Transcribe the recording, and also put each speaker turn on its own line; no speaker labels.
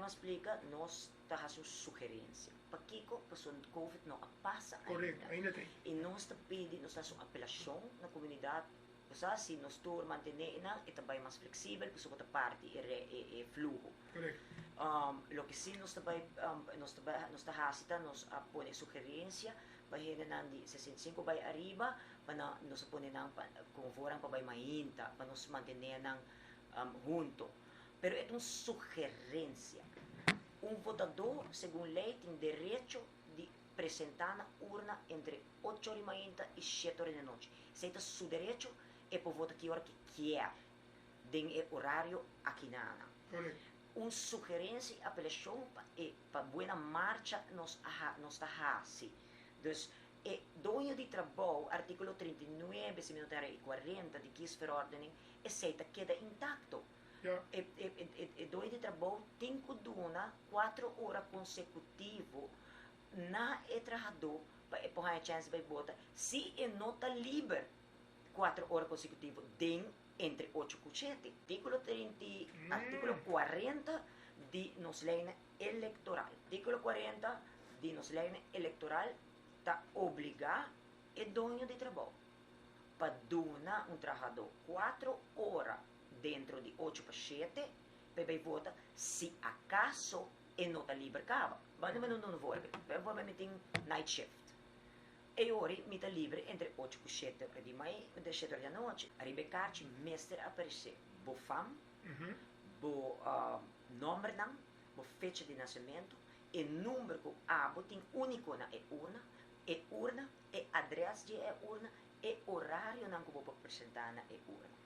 Manera mi a splika, nos ta hasi un sugerensia. Pakiko? Pasobra Covid no a pasa ainda.
Korekto, ainda tin.
I nos ta pidi, nos ta hasi un apelashon na komunidat, bo sa, si nos tur mantené e nan, e ta bai mas fleksibel, pasobra bo ta parti e e fluho.
Korekto.
Loke si nos ta bai, nos ta bai, nos ta hasi ta nos a pone sugerensia pa hendenan di 65 bai ariba, pa nan, nos a pone nan pa komo voorrang pa bai mainta, pa nos mantené nan hunto. Pero e ta un sugerensia. Un votadó, segun lei, tin derecho di presentá na urna entre ocho ora di mainta i shete ora di anochi. Esei ta su derecho, e por vota ki ora ku e kier den e orario akinana. Un sugerensia i apelashon pa e pa buena marcha nos a nos ta hasi. Dus e doño di trabou, artíkulo 39, si mi no ta erra, i 40 di Kiesverordening, esei ta keda intakto. E e e doño di trabou tin ku duna kuatro ora konsekutivo na e trahadó pa e por haña chèns di bai bota si e no ta liber kuatro ora konsekutivo den entre ocho ku shete. Artíkulo 30 i artíkulo 40 di nos leinan elektoral. Artíkulo 40 di nos leinan elektoral ta obligá e doño di trabou pa duna un trahadó kuatro ora dentro di ocho pa shete pa e bai vota si akaso e no ta liber kaba. Banda mi no duna un voorbeeld. Bijvoorbeeld mi tin night shift. E ora mi ta liber entre ocho ku shete ora di mai, entre shete ora di anochi. Ariba e karchi mester aparesé bo fam, bo nòmbernan, bo fecha di nasementu, e number ku abo tin úniko na e urna, e urna, e adrès di e urna, e orarionan ku bo por presentá na e urna.